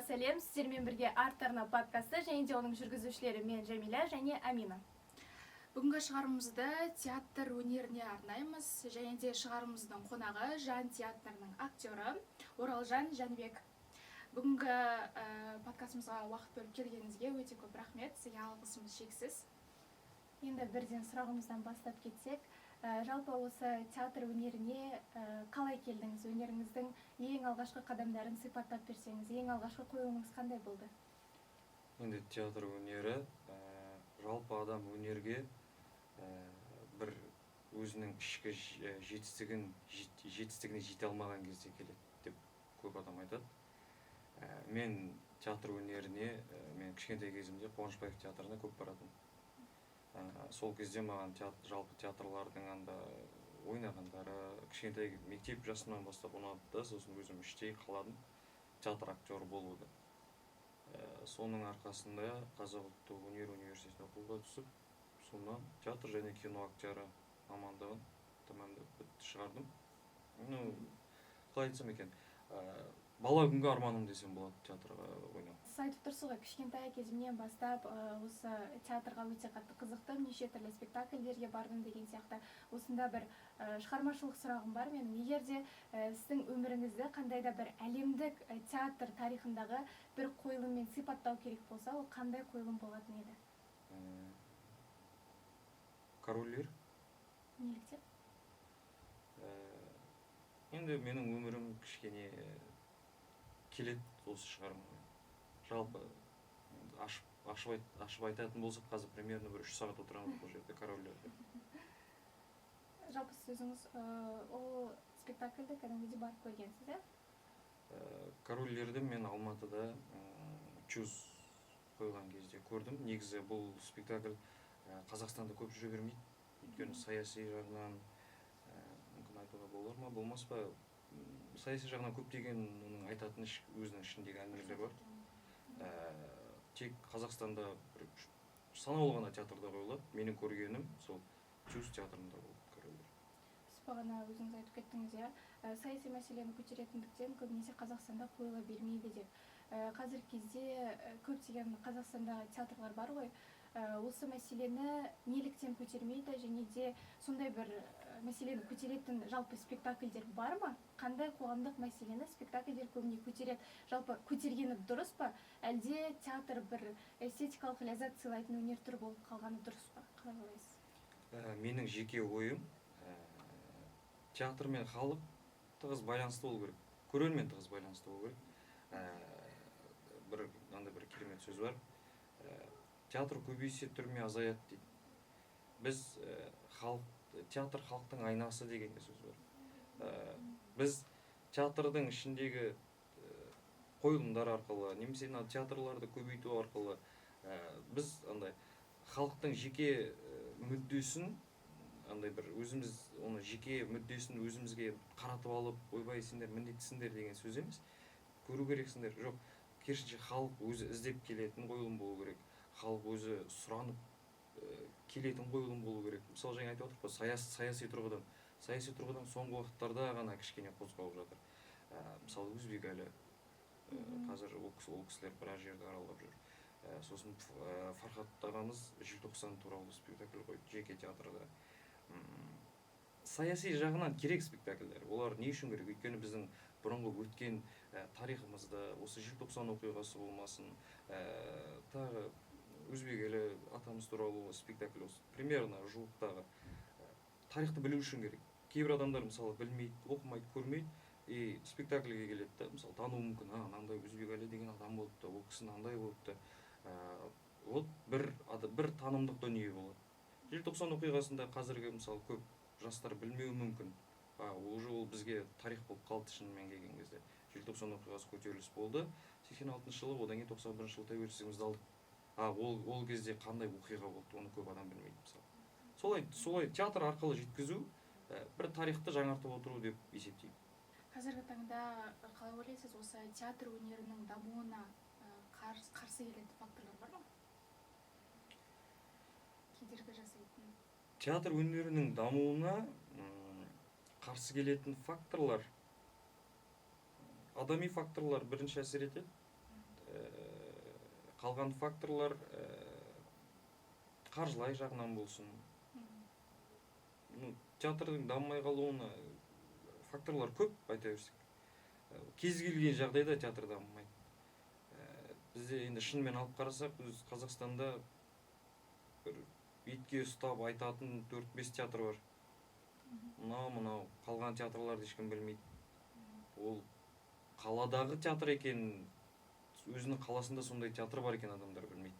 Сәлем! Сіздермен бірге «Арт арна» подкасты және де оның жүргізушілері мен, Жәмила, және Амина. Бүгінгі шығармамызды театр өнеріне арнаймыз және де шығармамыздың қонағы Жан театрының актері Оралжан Жәнібек. Бүгінгі подкастымызға уақыт бөліп келгеніңізге өте көп рахмет, сізге алғысымыз шексіз. Енді бірден сұрағымыздан бастап кетсек, жалпы осы театр өнеріне қалай келдіңіз? Өнеріңіздің ең алғашқы қадамдарын сипаттап берсеңіз, ең алғашқы қойылымыңыз қандай болды? Енді театр өнері, жалпы адам өнерге бір өзінің ішкі жетістігіне жете алмаған кезде келеді деп көп адам айтады. Мен театр өнеріне, мен кішкентай кезімде Қуанышбаев театрына көп баратынмын. Сол кезде маған театр, жалпы театрлардың анда ойнағандары кішкентай мектеп жасымнан бастап ұнады да, сосын өзім іштей қаладым театр актері болуды. Соның арқасында Қазақ ұлттық өнер университетіне оқуға түсіп, сонан театр және кино актері мамандығын тәмамдап шығардым. Ну, қалай айтсам екен, бала күнгі арманым десем болады театрға ойнау. Сіз айтып тұрсыз ғой, кішкентай кезімнен бастап осы театрға өте қатты қызықтым, неше түрлі спектакльдерге бардым деген сияқты. Осында бір шығармашылық сұрағым бар менің. Егер де сіздің өміріңізді қандай да бір әлемдік театр тарихындағы бір қойылыммен сипаттау керек болса, ол қандай қойылым болатын еді? «Король Лир». Неліктен? Енді менің өмірім кішкене келеді осы шығармамен. Жалпы енді ашып айтатын болсақ, қазір примерно бір 3 сағат отырамыз бұл жерде «Король Лир» деп. Жалпы сіз өзіңіз ол спектакльді кәдімгідей барып көргенсіз, иә? «Король Лирді» мен Алматыда ЧУЗ қойған кезде көрдім. Негізі бұл спектакль Қазақстанда көп жүре бермейді, өйткені саяси жағынан, мүмкін айтуға болар ма, болмас па, саяси жағынан көптеген оның айтатын өзінің ішіндегі әңгімелер бар. Тек Қазақстанда бір санаулы ғана театрда қойылады. Менің көргенім сол ЧУЗ театрында болды «Король Лир». Сіз бағана өзіңіз айтып кеттіңіз, иә, саяси мәселені көтеретіндіктен көбінесе Қазақстанда қойыла бермейді деп. Қазіргі кезде көптеген Қазақстандағы театрлар бар ғой. Осы мәселені неліктен көтермейді және де сондай бір мәселені көтеретін жалпы спектакльдер бар ма? Қандай қоғамдық мәселені спектакльдер көбіне көтереді? Жалпы көтергені дұрыс па, әлде театр бір эстетикалық ләззат сыйлайтын өнер түрі болып қалғаны дұрыс па? Қалай ойлайсыз? Менің жеке ойым, театр мен халық тығыз байланыста болу керек, көрермен тығыз байланыста болу керек. Бір мынандай бір керемет сөз бар, театр көбейсе, түрме азаяды дейді. Біз халық, театр халықтың айнасы деген де сөз бар. Біз театрдың ішіндегі қойылымдар арқылы немесе мына театрларды көбейту арқылы біз андай халықтың жеке мүддесін, андай бір өзіміз оны жеке мүддесін өзімізге қаратып алып, ойбай, сендер міндеттісіңдер деген сөз емес, көру керексіңдер. Жоқ, керісінше, халық өзі іздеп келетін қойылым болу керек, халық өзі сұранып келетін қойылым болу керек. Мысалы, жаңа айтып отырмық қой, саяси тұрғыдан соңғы уақыттарда ғана кішкене қозғалып жатыр. Мысалы, Өзбекәлі, қазір ол кісілер біраз жерді аралап жүр. Сосын Фархат ағамыз Желтоқсан туралы спектакль қойды жеке театрда. Саяси жағынан керек спектакльдер. Олар не үшін керек? Өйткені біздің бұрынғы өткен тарихымызды, осы Желтоқсан оқиғасы болмасын, тағы Өзбекәлі атамыз туралы спектакль осы примерно жуықтағы, тарихты білу үшін керек. Кейбір адамдар, мысалы, білмейді, оқымайды, көрмейді и спектакльге келеді да, мысалы, тануы мүмкін: а, мынандай Өзбекәлі деген адам болыпты, ол кісі мынандай болыпты. Вот бір танымдық дүние болады. Желтоқсан оқиғасында қазіргі, мысалы, көп жастар білмеуі мүмкін, а уже ол бізге тарих болып қалды. Шынымен келген кезде, Желтоқсан оқиғасы, көтеріліс болды 86-жылы, одан кейін 91-жылы тәуелсіздігімізді алдық. А ол кезде қандай оқиға болды, оны көп адам білмейді, мысалы. Солай театр арқылы жеткізу, бір тарихты жаңартып отыру деп есептеймін. Қазіргі таңда қалай ойлайсыз, осы театр өнерінің дамуына қарсы келетін факторлар бар ма, кедергі жасайтын? Театр өнерінің дамуына қарсы келетін факторлар, адами факторлар бірінші әсер етеді. Қалған факторлар қаржылай жағынан болсын. Ну, театрдың дамымай қалуына факторлар көп айта берсек. Кез келген жағдайда театр дамымайды. Бізде енді шынымен алып қарасақ, біз Қазақстанда бір бетке ұстап айтатын 4-5 театр бар. Мынау, мынау, қалған театрларды ешкім білмейді. Ол қаладағы театр екен, өзінің қаласында сондай театр бар екен, адамдар білмейді.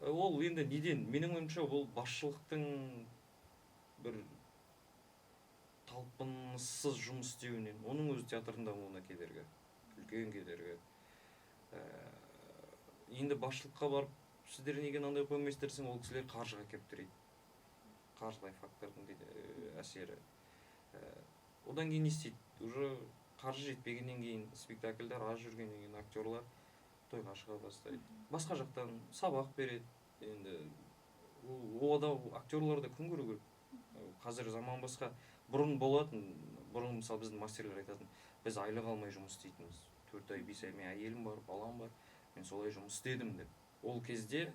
Ол енді неден? Менің ойымша, ол басшылықтың бір талпыныссыз жұмыс істеуінен, оның өзі театрдың дамуына кедергі, үлкен кедергі. Енді басшылыққа барып, сіздер неге мынандай қоймайсыздар десең, ол кісілер қаржыға келіп тірейді. Қаржылай фактордың дейді, әсері. Одан кейін не істейді? Уже қаржы жетпегеннен кейін, спектакльдер аз жүргеннен кейін актерлар тойға шыға бастайды. Басқа жақтан сабақ береді. Енді ол да, актерлар да күн көру керек. Қазір заман басқа. Бұрын болатын, бұрын мысалы біздің мастерлер айтатын, біз айлық алмай жұмыс істейтінбіз. 4 ай, 5 ай, мен әйелім бар, балам бар, мен солай жұмыс істедім деп. Ол кезде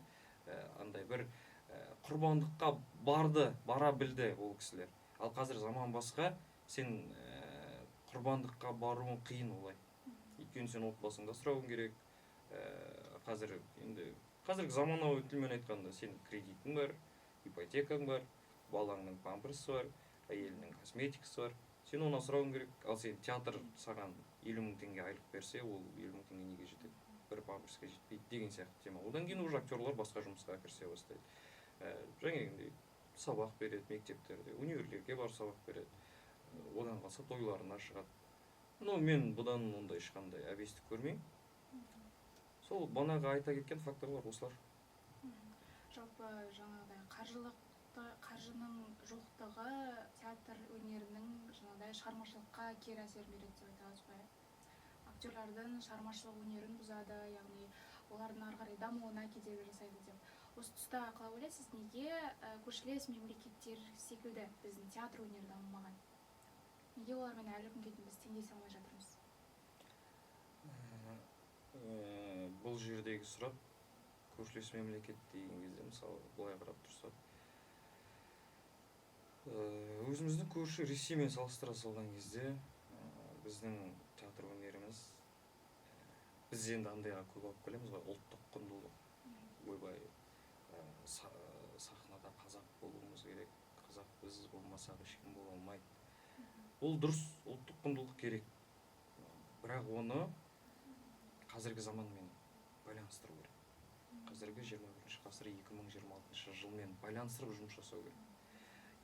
андай бір құрбандыққа барды, бара білді ол кісілер. Ал қазір заман басқа, сен құрбандыққа баруың қиын олай. Өйткені сен отбасыңды асырауың керек. Қазір енді қазіргі заманауи тілмен айтқанда, сенің кредитің бар, ипотекаң бар, балаңның памперсі бар, әйеліңнің косметикасы бар. Сен оны асырауың керек. Ал сен театр саған 50 000 теңге айлық берсе, ол 50 000 теңге неге жетеді? Бір памперске жетпейді деген сияқты тема. Одан кейін уже актерлар басқа жұмысқа кірісе бастайды. Жаңағындай сабақ береді мектептерде, универлерге барып сабақ береді. Одан қалса тойларына шығады. Ну, мен бұдан ондай ешқандай әбестік көрмеймін. Сол бағанағы айта кеткен факторлар осылар. Жалпы жаңағыдай қаржының жоқтығы театр өнерінің жаңағыдай шығармашылыққа кері әсер береді деп айта аласыз ба, иә? Актерлардың шығармашылық өнерін бұзады, яғни олардың ары қарай дамуына кедергі жасайды деп. Осы тұста қалай ойлайсыз, неге көршілес мемлекеттер секілді біздің театр өнері дамымаған? Неге олармен әлі күнге дейін біз теңдесе алмай жатырмыз? Бұл жердегі сұрақ, көршілес мемлекет деген кезде, мысалы, былай қарап тұрсақ, өзіміздің көрші Ресеймен салыстыра салған кезде, біздің театр өнеріміз, біз енді андайға көп алып келеміз ғой, ұлттық құндылық, ойбай, сахнада қазақ болуымыз керек, қазақ біз болмасақ ешкім бола алмайды. Ол дұрыс, ұлттық құндылық керек, бірақ оны қазіргі заманмен байланыстыру керек. Қазіргі 21 ғасыр, 2026 жылмен байланыстырып жұмыс жасау керек.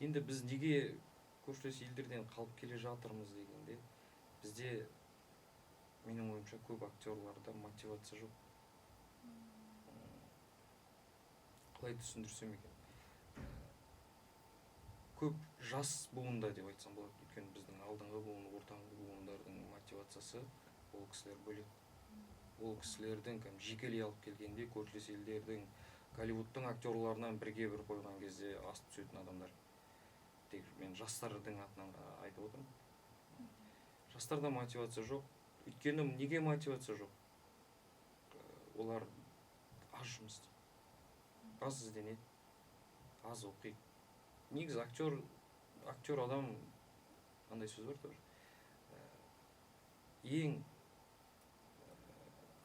Енді біз неге көршілес елдерден қалып келе жатырмыз дегенде, бізде, менің ойымша, көп актерларда мотивация жоқ. Қалай түсіндірсем екен? Көп жас буында деп айтсам болады, өйткені біздің алдыңғы буын, ортаңғы буындардың мотивациясы, ол кісілер бөлек. Ол кісілердің кәдімгі жекелей алып келгенде, көршілес елдердің, Голливудтың актерларынан бірге бір қойған кезде асып түсетін адамдар. Тек мен жастардың атынан айтып отырмын. Жастарда мотивация жоқ. Өйткені неге мотивация жоқ? Олар аз жұмыс істейді, аз ізденеді, аз оқиды. Негізі актер адам, андай сөз бар тоже, ең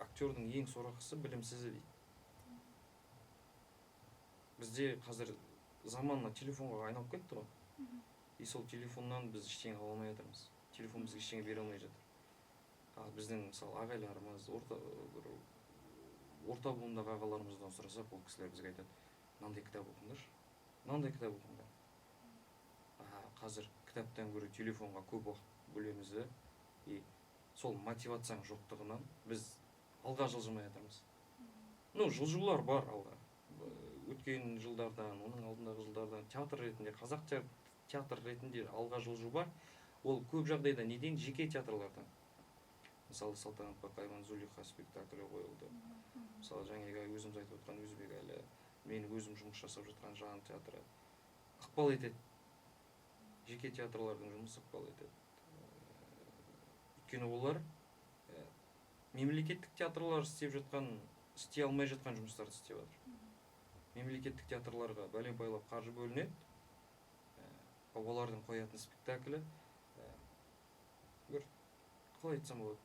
актердің ең сорақысы білімсізі дейді. Бізде қазір заман мына телефонға айналып кетті ғой, и сол телефоннан біз ештеңе ала алмай жатырмыз, телефон бізге ештеңе бере алмай жатыр. Ал біздің, мысалы, ағайларымыз, орта, бір орта буындағы ағаларымыздан сұрасақ, ол кісілер бізге айтады: мынандай кітап оқыңдаршы, мынандай кітап оқыңдар. А қазір кітаптан гөрі телефонға көп уақыт бөлеміз да, и сол мотивацияның жоқтығынан біз алға жылжымай жатырмыз. Ну, жылжулар бар алға. Өткен жылдардан, оның алдындағы жылдардан театр ретінде, қазақ театр ретінде алға жылжу бар. Ол көп жағдайда неден? Жеке театрлардан. Мысалы, Салтанат Бақаеваның «Зулейха» спектаклі қойылды. Мысалы, жаңағы өзіміз айтып отқан Өзбекәлі, мен өзім жұмыс жасап жатқан Жан театры ықпал етеді. Жеке театрлардың жұмысы ықпал етеді, өйткені олар Мемлекеттік театрлар істеп жатқан, істей алмай жатқан жұмыстарды істеп жатыр. Мемлекеттік театрларға бәлен байлап қаржы бөлінеді, олардың қоятын спектаклі бір, қалай айтсам болады,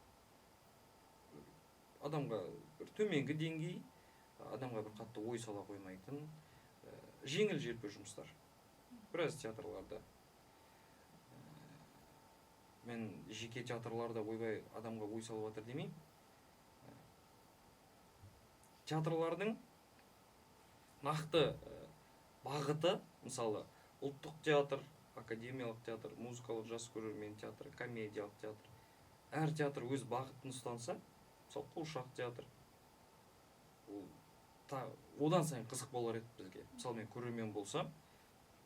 адамға бір төменгі деңгей, адамға бір қатты ой сала қоймайтын, жеңіл желпі жұмыстар біраз театрларда. Мен жеке театрларда ойбай, адамға ой салып жатыр демеймін. Театрлардың нақты бағыты, мысалы, ұлттық театр, академиялық театр, музыкалық жас көрермен театры, комедиялық театр, әр театр өз бағытын ұстанса, мысалы, қуыршақ театр, ол одан сайын қызық болар еді бізге. Мысалы, мен көрермен болсам,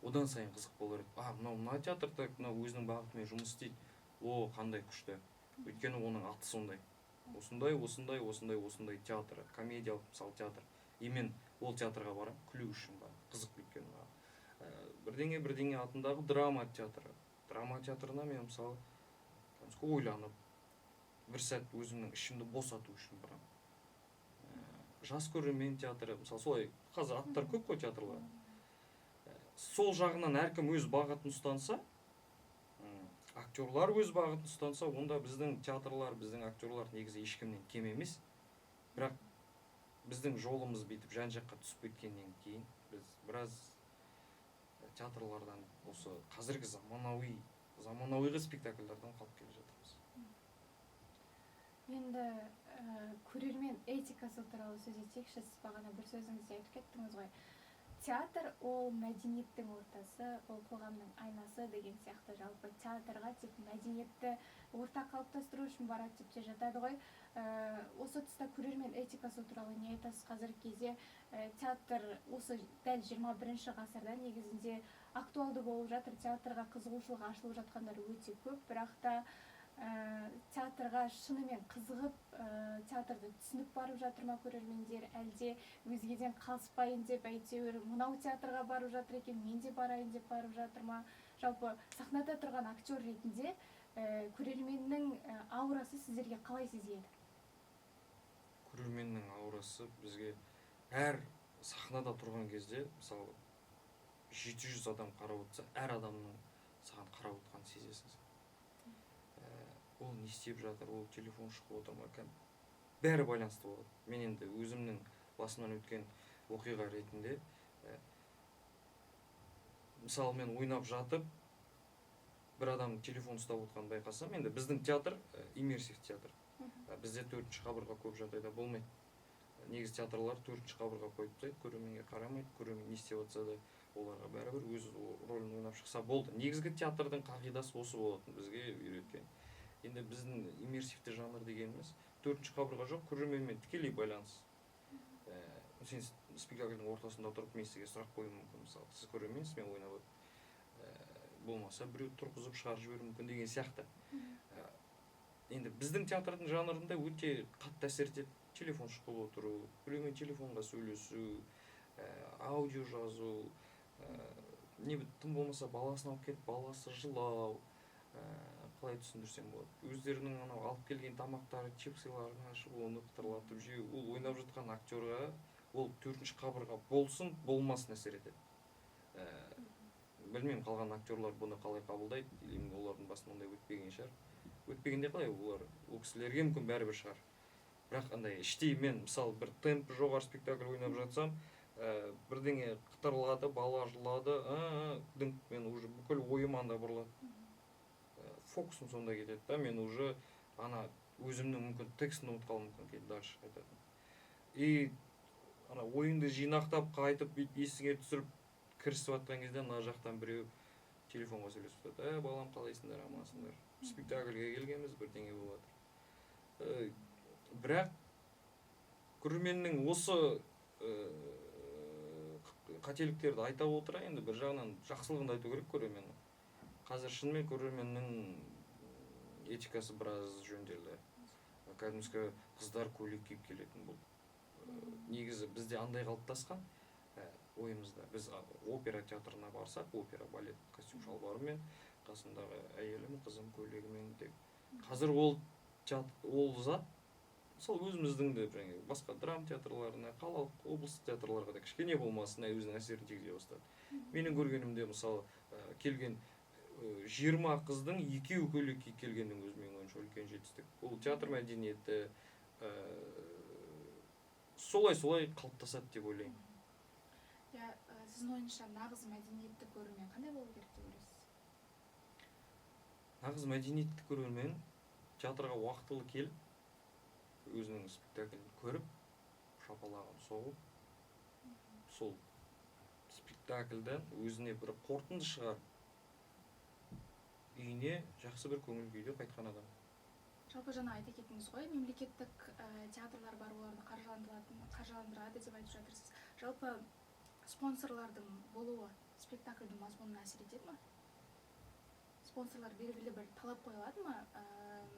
одан сайын қызық болар еді. А мынау мына театр, так, мынау өзінің бағытымен жұмыс істейді, о, қандай күшті, өйткені оның аты сондай, осындай, осындай, осындай, осындай театры, комедиялық, мысалы, театр. И мен ол театрға барамын, күлу үшін барамын, қызық өйткені маған. Бірдеңе бірдеңе атындағы драма театры, драма театрына мен, мысалы, кәдімгі ойланып, бір сәт өзімнің ішімді босату үшін барамын. Жас көрермен театры, мысалы, солай. Қазір аттар көп қой театрлар. Сол жағынан әркім өз бағытын ұстанса, актерлар өз бағытын ұстанса, онда біздің театрлар, біздің актерлар негізі ешкімнен кем емес. Бірақ біздің жолымыз бүйтіп жан жаққа түсіп кеткеннен кейін біз біраз театрлардан, осы қазіргі заманауиғы спектакльдардан қалып келе жатырмыз. Енді көрермен этикасы туралы сөз етейікші. Сіз бағана бір сөзіңізде айтып кеттіңіз ғой, театр ол мәдениеттің ортасы, ол қоғамның айнасы деген сияқты. Жалпы театрға тек мәдениетті орта қалыптастыру үшін барады деп те жатады ғой. Осы тұста көрермен этикасы туралы не айтасыз? Қазіргі кезде театр осы дәл 21 ғасырда негізінде актуалды болып жатыр, театрға қызығушылық ашылып жатқандар өте көп, бірақ та театрға шынымен қызығып, театрды түсініп барып жатыр ма көрермендер, әлде өзгеден қалыспайын деп, әйтеуір мынау театрға барып жатыр екен, мен де барайын деп барып жатыр ма? Жалпы сахнада тұрған актер ретінде көрерменнің аурасы сіздерге қалай сезіледі? Көрерменнің аурасы бізге әр сахнада тұрған кезде, мысалы, 700 адам қарап отырса, әр адамның саған қарап отырғанын сезесің сен. Ол не істеп жатыр, ол телефон шұқып отыр ма, кәдімгі бәрі байланысты болады. Мен енді өзімнің басымнан өткен оқиға ретінде, мысалы, мен ойнап жатып бір адам телефон ұстап отқанын байқасам, енді біздің театр иммерсив театр. Бізде төртінші қабырға көп жағдайда болмайды. Негізі театрлар төртінші қабырға қойып тастайды, көрерменге қарамайды, көрермен не істеп жатса да оларға бәрібір, өз рөлін ойнап шықса болды. Негізгі театрдың қағидасы осы болатын бізге үйреткен. Енді біздің иммерсивті жанр дегеніміз төртінші қабырға жоқ, көрерменмен тікелей байланыс. Сен спектакльдің ортасында тұрып мен сізге сұрақ қоюым мүмкін, мысалы, сіз көрерменсіз, мен ойнап отырмын. Болмаса біреу тұрғызып шығарып жіберуі мүмкін деген сияқты. Енді біздің театрдың жанрында өте қатты әсер етеді телефон шұқып отыру, біреумен телефонға сөйлесу, аудио жазу, не тым болмаса баласын алып келіп, баласы жылау, қалай түсіндірсем болады, өздерінің анау алып келген тамақтары, чипсыларын ашып, оны қытырлатып жеу, ол ойнап жатқан актерға, ол төртінші қабырға болсын болмасын әсер етеді. Білмеймін, қалған актерлар бұны қалай қабылдайды, или олардың басынан ондай өтпеген шығар. Өтпегенде қалай, олар, ол кісілерге мүмкін бәрібір шығар. Бірақ андай іштей мен, мысалы, бір темпі жоғары спектакль ойнап жатсам, бірдеңе қытырлады, бала жылады, дыңқ, мен уже бүкіл ойым анда бұрылады. Фокусым сонда кетеді да, мен уже ана өзімнің мүмкін текстін ұмытып қалуым мүмкін кейін дальше айтатын. И ана ойыңды жинақтап, қайтып бүйтіп есіңе түсіріп кірісіп жатқан кезде мына жақтан біреу телефонға сөйлесіп тұрады: «Ә, балам, қалайсыңдар, амансыңдар? Спектакльге келгенбіз, бірдеңе болып жатыр». Бірақ көрерменнің осы қателіктерді айта отыра, енді бір жағынан жақсылығын да айту керек көрерменнің. Қазір шынымен көрерменнің этикасы біраз жөнделді, кәдімгі қыздар көйлек киіп келетін болды. Негізі бізде андай қалыптасқан ойымызда: біз опера театрына барсақ, опера, балет, костюм шалбарымен, қасындағы әйелім, қызым көйлегімен деп. Қазір ол зат Мысалы, өзіміздің де жаңағы басқа драма театрларына, қалалық, облыстық театрларға да кішкене болмасын өзінің әсерін тигізе бастады. Менің көргенімде, мысалы, келген 20 қыздың екеуі көйлек киіп келгеннің өзі, менің ойымша, үлкен жетістік. Ол театр мәдениеті солай солай қалыптасады деп ойлаймын. Иә, сіздің ойыңызша, нағыз мәдениетті көрермен қандай болу керек деп ойлайсыз? Нағыз мәдениетті көрермен театрға уақытылы келіп, өзінің спектаклін көріп, шапалағын соғып, сол спектакльден өзіне бір қорытынды шығарып, үйіне жақсы бір көңіл күйде қайтқан адам. Жалпы, жаңа айта кеттіңіз ғой, мемлекеттік театрлар бар, оларды қаржыландырады деп айтып жатырсыз. Жалпы, спонсорлардың болуы спектакльдің мазмұнына әсер етеді ма? Спонсорлар белгілі бір талап қоя алады ма?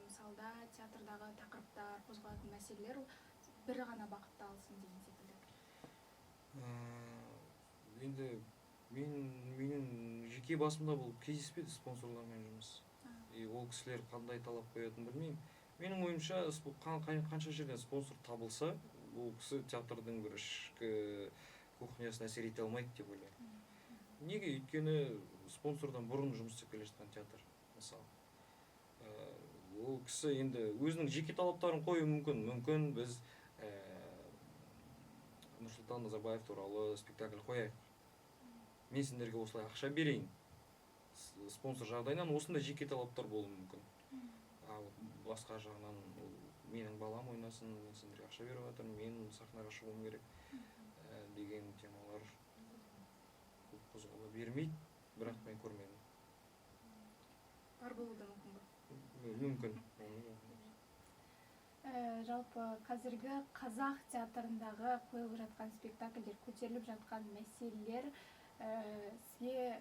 Мысалда, театрдағы тақырыптар, қозғалатын мәселелер бір ғана бағытта алсын деген секілді. Енді менің жеке басымда бұл кездеспеді спонсорлармен жұмыс. И ол кісілер қандай талап қоятынын білмеймін. Менің ойымша, қанша жерден спонсор табылса, ол кісі театрдың бір ішкі кухнясына әсер ете алмайды деп ойлаймын. Неге? Өйткені спонсордан бұрын жұмыс істеп келе жатқан театр. Мысалы, ол кісі енді өзінің жеке талаптарын қоюы мүмкін. Мүмкін, біз Нұрсұлтан Назарбаев туралы спектакль қояйық, мен сендерге осылай ақша берейін. Спонсор жағдайынан осындай жеке талаптар болуы мүмкін. Ал басқа жағынан ол менің балам ойнасын, мен сендерге ақша беріп жатырмын, мен сахнаға шығуым керек деген темалар көп қозғала бермейді, бірақ мен көрмедім. Бар болуы да мүмкін ғой. Мүмкін. Оны Жалпы, қазіргі қазақ театрындағы қойылып жатқан спектакльдер, көтеріліп жатқан мәселелер сізге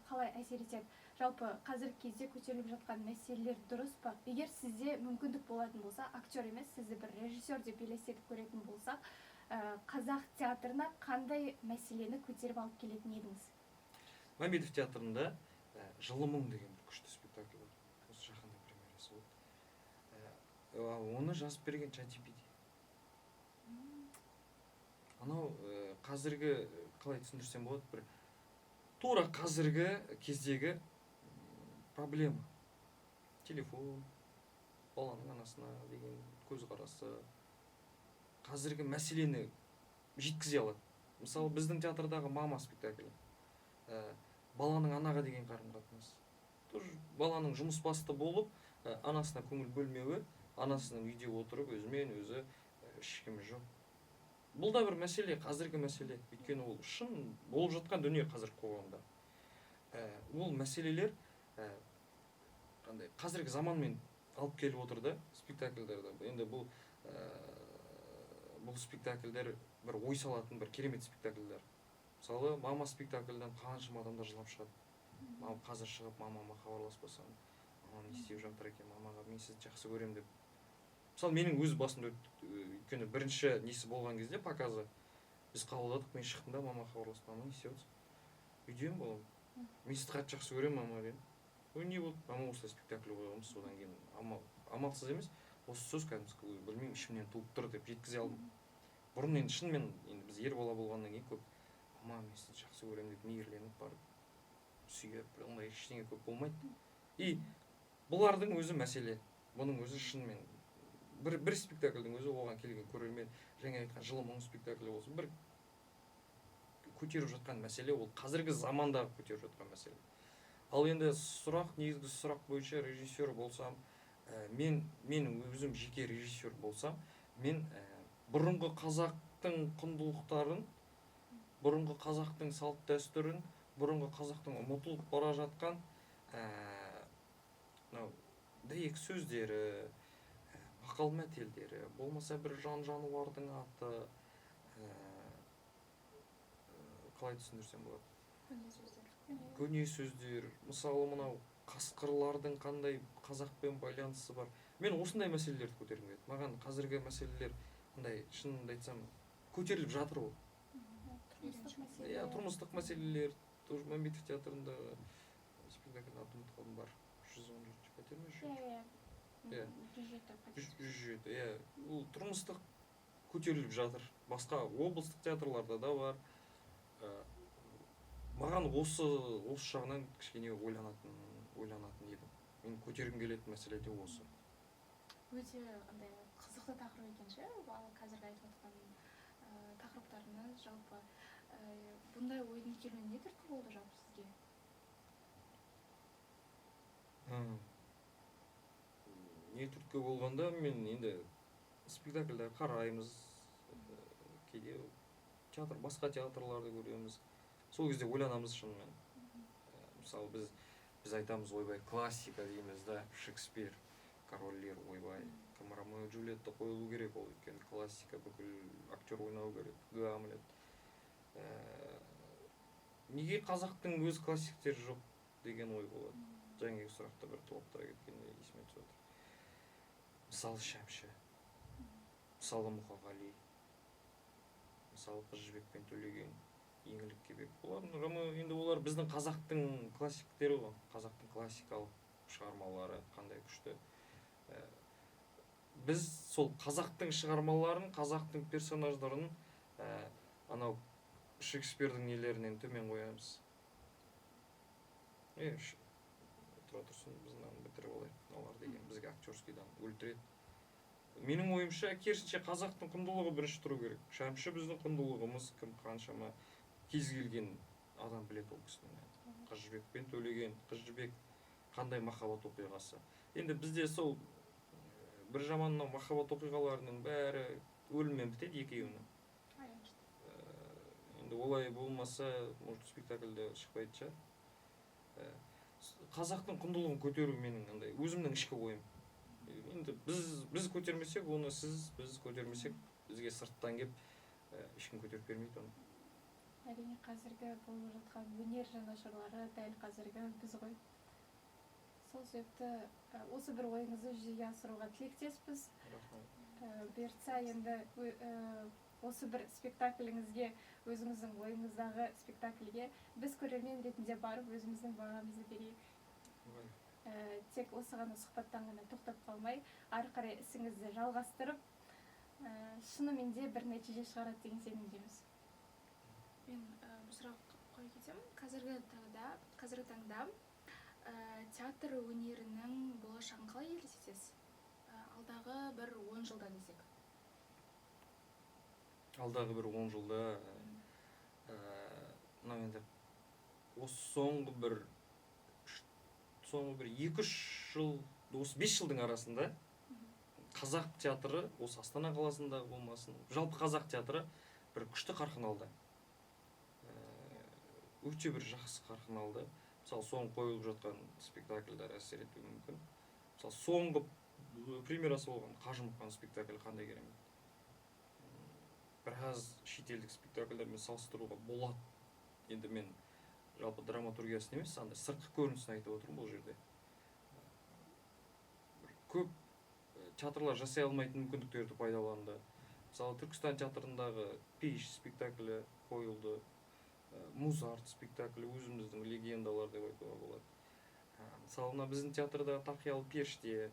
қалай әсер етеді? Жалпы, қазіргі кезде көтеріліп жатқан мәселелер дұрыс па? Егер сізде мүмкіндік болатын болса, актер емес, сізді бір режиссер деп елестетіп көретін болсақ, қазақ театрына қандай мәселені көтеріп алып келетін едіңіз? Мәмбетов театрында «Жылы мұң» деген бір күшті спектакль бар. Осы жақында премьерасы болды. Оны жазып берген ChatGPT. Анау қазіргі, қалай түсіндірсем болады, бір тура қазіргі кездегі проблема: телефон, баланың анасына деген көзқарасы, қазіргі мәселені жеткізе алады. Мысалы, біздің театрдағы «Мама» спектаклі, баланың анаға деген қарым қатынасы, тоже баланың жұмысбасты болып, анасына көңіл бөлмеуі, анасының үйде отырып өзімен өзі, ешкімі жоқ. Бұл да бір мәселе, қазіргі мәселе, өйткені ол шын болып жатқан дүние қазіргі қоғамда. Ол мәселелер қандай қазіргі заманмен алып келіп отыр да спектакльдерді. Енді бұл спектакльдер бір ой салатын бір керемет спектакльдер. Мысалы, «Мама» спектакльден қаншама адамдар жылап шығады. Мам, қазір шығып мамама хабарласпасам, мамам не істеп жатыр екен, мамаға мен сізді жақсы көремін деп. Мысалы, менің өз басымда өтті, өйткені бірінші несі болған кезде, показы, біз қабылдадық, мен шықтым да мамаға хабарластым: «Мама, не істеп жатырсың?» «Үйдемін, балам». «Мен сізді қатты жақсы көремін, мама», — дедім. «Ой, не болды?» «Мама, осылай спектакль қойғанбыз, содан кейін амалсыз емес, осы сөз кәдімгі, білмеймін, ішімнен туып тұр деп жеткізе алдым. Бұрын енді шынымен, енді біз ер бала болғаннан кейін көп мама, мен сізді жақсы көремін деп мейірленіп барып сүйіп, ондай ештеңе көп болмайды. И бұлардың өзі мәселе, бұның өзі шынымен бір спектакльдің өзі, оған келген көрермен, жаңа айтқан «Жылы мұң» спектаклі болсын, бір көтеріп жатқан мәселе, ол қазіргі замандағы көтеріп жатқан мәселе. Ал енді сұрақ, негізгі сұрақ бойынша, режиссер болсам, мен өзім жеке режиссер болсам, мен бұрынғы қазақтың құндылықтарын, бұрынғы қазақтың салт дәстүрін, бұрынғы қазақтың ұмытылып бара жатқан мынау дәйек сөздері, мақал мәтелдері болмаса бір жан жануардың аты, қалай түсіндірсем болады, Көне сөздер. көне сөздер, мысалы, мынау қасқырлардың қандай қазақпен байланысы бар, мен осындай мәселелерді көтергім келеді. Маған қазіргі мәселелер мындай, шынымды айтсам, көтеріліп жатыр ғой. Тұрмыстық мәселе. Иә, тұрмыстық мәселелер тоже. Мәмбетов театрындағы спектакльдің атын ұмытып қалдым, бар, 117-пәтер ме? Иә. Иә. 107. 107, иә. Ол тұрмыстық көтеріліп жатыр, басқа облыстық театрларда да бар. Маған осы жағынан кішкене ойланатын едім. Мен көтергім келетін мәселе де осы. Өте андай қызықты тақырып екен ше. Ал қазіргі айтып жатқан тақырыптарыңыз, жалпы бұндай ойдың келуіне не түрткі болды жалпы сізге? Не түрткі болғанда, мен енді спектакльдер қараймыз, кейде театр, басқа театрларды көреміз, сол кезде ойланамыз шынымен. Мысалы, біз айтамыз: «Ойбай, классика», — дейміз да, Шекспир, «Король Лир», ойбай, кім, «Ромео Джульетта» қойылу керек ол, өйткені классика, бүкіл актер ойнау керек, «Гамлет». Неге қазақтың өз классиктері жоқ деген ой болады. Жаңағы сұрақты бір толықтыра кеткенде есіме түсіп отыр. Мысалы, Шәмші, мысалы, Мұқағали, мысалы, Қыз Жібек пен Төлеген, Еңлік Кебек, олардың Ромео, енді олар біздің қазақтың классиктері ғой, қазақтың классикалық шығармалары қандай күшті. Біз сол қазақтың шығармаларын, қазақтың персонаждарын анау Шекспирдің нелерінен төмен қоямыз. Е, тұра тұрсын, біз мынаны бітіріп алайық, мыналар деген бізге актерскийдан өлтіреді. Менің ойымша, керісінше, қазақтың құндылығы бірінші тұру керек. Шәмші біздің құндылығымыз, кім, қаншама кез келген адам біледі ол кісінің. Қыз Жібек пен Төлеген, Қыз Жібек қандай махаббат оқиғасы. Енді бізде сол бір жаман, мынау махаббат оқиғаларының бәрі өліммен бітеді екеуінің. Аянышты. Енді олай болмаса, может, спектакльде шықпайтын шығар. Қазақтың құндылығын көтеру менің андай өзімнің ішкі ойым. Енді біз көтермесек оны, сіз, біз көтермесек, бізге сырттан келіп ешкім көтеріп бермейді оны. Әрине, қазіргі болып жатқан өнер жанашырлары дәл қазіргі біз ғой. Сол себепті осы бір ойыңызды жүзеге асыруға тілектеспіз. Рахмет. Бұйыртса, енді осы бір спектакліңізге, өзіңіздің ойыңыздағы спектакльге біз көрермен ретінде барып, өзіміздің бағамызды берейік. Ой. Тек осы ғана сұхбаттан ғана тоқтап қалмай, ары қарай ісіңізді жалғастырып, шынымен де бір нәтиже шығарады деген сенімдеміз. Мен бір сұрақ қоя кетемін. Қазіргі таңда театр өнерінің болашағын қалай елестетесіз? Алдағы бір 10 жылда десек. Алдағы бір 10 жылда, мынау енді осы соңғы бір 2-3 жыл, осы 5 жылдың арасында қазақ театры, осы Астана қаласындағы болмасын, жалпы қазақ театры бір күшті қарқын алды. Өте бір жақсы қарқын алды. Мысалы, соңғы қойылып жатқан спектакльдер әсер етуі мүмкін. Мысалы, соңғы премьерасы болған «Қажымұқан» спектаклі қандай керемет. Біраз шетелдік спектакльдермен салыстыруға болады. Енді мен жалпы драматургиясын емес, андай сыртқы көрінісін айтып отырмын. Бұл жерде бір көп театрлар жасай алмайтын мүмкіндіктерді пайдаланды. Мысалы, Түркістан театрындағы «Пейіш» спектаклі қойылды, «Музарт» спектаклі, өзіміздің легендалар деп айтуға болады. Мысалы, мына біздің театрда «Тақиялы періште»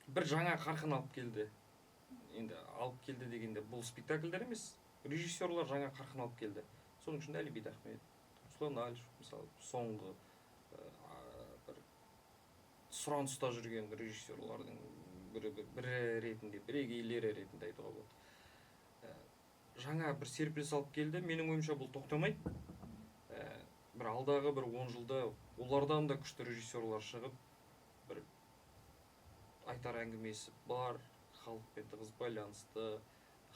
бір жаңа қарқын алып келді. Енді алып келді дегенде, бұл спектакльдер емес, режиссерлар жаңа қарқын алып келді. Соның ішінде Әли Бидахмет, Руслан Әлішев, мысалы, соңғы бір сұраныста жүрген режиссерлардың бірі ретінде, бірегейлері ретінде айтуға болады. Жаңа бір серпіліс алып келді. Менің ойымша, бұл тоқтамайды. Бір алдағы бір 10 жылда олардан да күшті режиссерлар шығып, бір айтар әңгімесі бар, халықпен тығыз байланысты,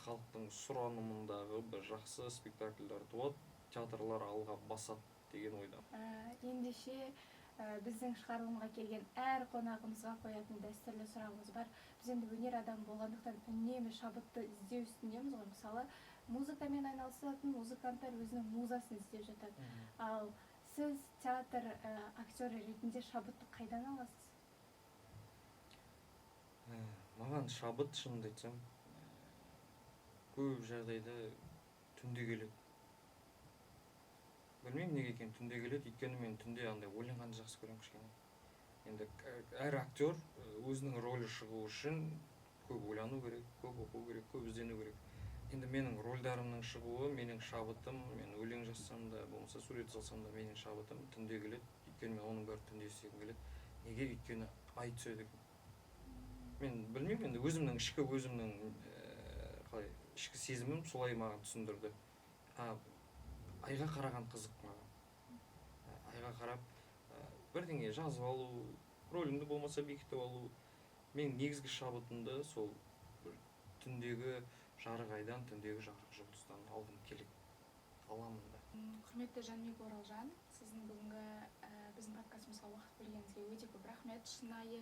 халықтың сұранымындағы бір жақсы спектакльдер туады, театрлар алға басады деген ойдамын. Ендеше біздің шығарылымға келген әр қонағымызға қоятын дәстүрлі сұрағымыз бар. Біз енді өнер адамы болғандықтан, үнемі шабытты іздеу үстіндеміз ғой. Мысалы, музыкамен айналысатын музыканттар өзінің музасын іздеп жатады. Ал сіз театр актері ретінде шабытты қайдан аласыз? Маған шабыт, шынымды айтсам, көп жағдайда түнде келеді. Білмеймін, неге екенін, түнде келеді. Өйткені мен түнде андай ойланғанды жақсы көремін кішкене. Енді әр актер өзінің рөлі шығу үшін көп ойлану керек, көп оқу керек, көп іздену керек. Енді менің рольдарымның шығуы, менің шабытым, мен өлең жазсам да, болмаса сурет салсам да, менің шабытым түнде келеді, өйткені мен оның бәрін түнде істегім келеді. Неге? Өйткені ай түседі екен. Мен білмеймін, енді өзімнің ішкі, өзімнің қалай, ішкі сезімім солай маған түсіндірді. А айға қараған қызық маған. Айға қарап бірдеңе жазып алу, рөліңді болмаса бекітіп алу. Мен негізгі шабытымды сол бір түндегі жарық айдан, түндегі жарық жұлдыздан алғым келеді, аламын да. Құрметті Жәнібек Оралжан, сіздің бүгінгі біздің подкастымызға уақыт бөлгеніңізге өте көп рахмет. Шынайы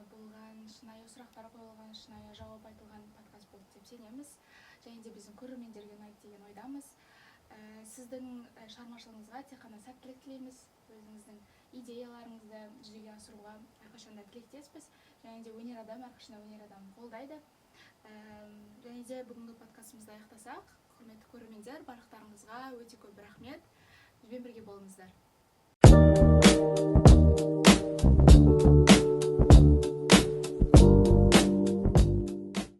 болған, шынайы сұрақтар қойылған, шынайы жауап айтылған подкаст болды деп сенеміз және де біздің көрермендерге ұнайды деген ойдамыз. Сіздің шығармашылығыңызға тек қана сәттілік тілейміз, өзіңіздің идеяларыңызды жүзеге асыруға әрқашан да тілектеспіз және де өнер адамы әрқашан да өнер адамын қолдайды. Және де бүгінгі подкастымызды аяқтасақ, құрметті көрермендер, барлықтарыңызға өте көп рахмет, бізбен бірге болыңыздар.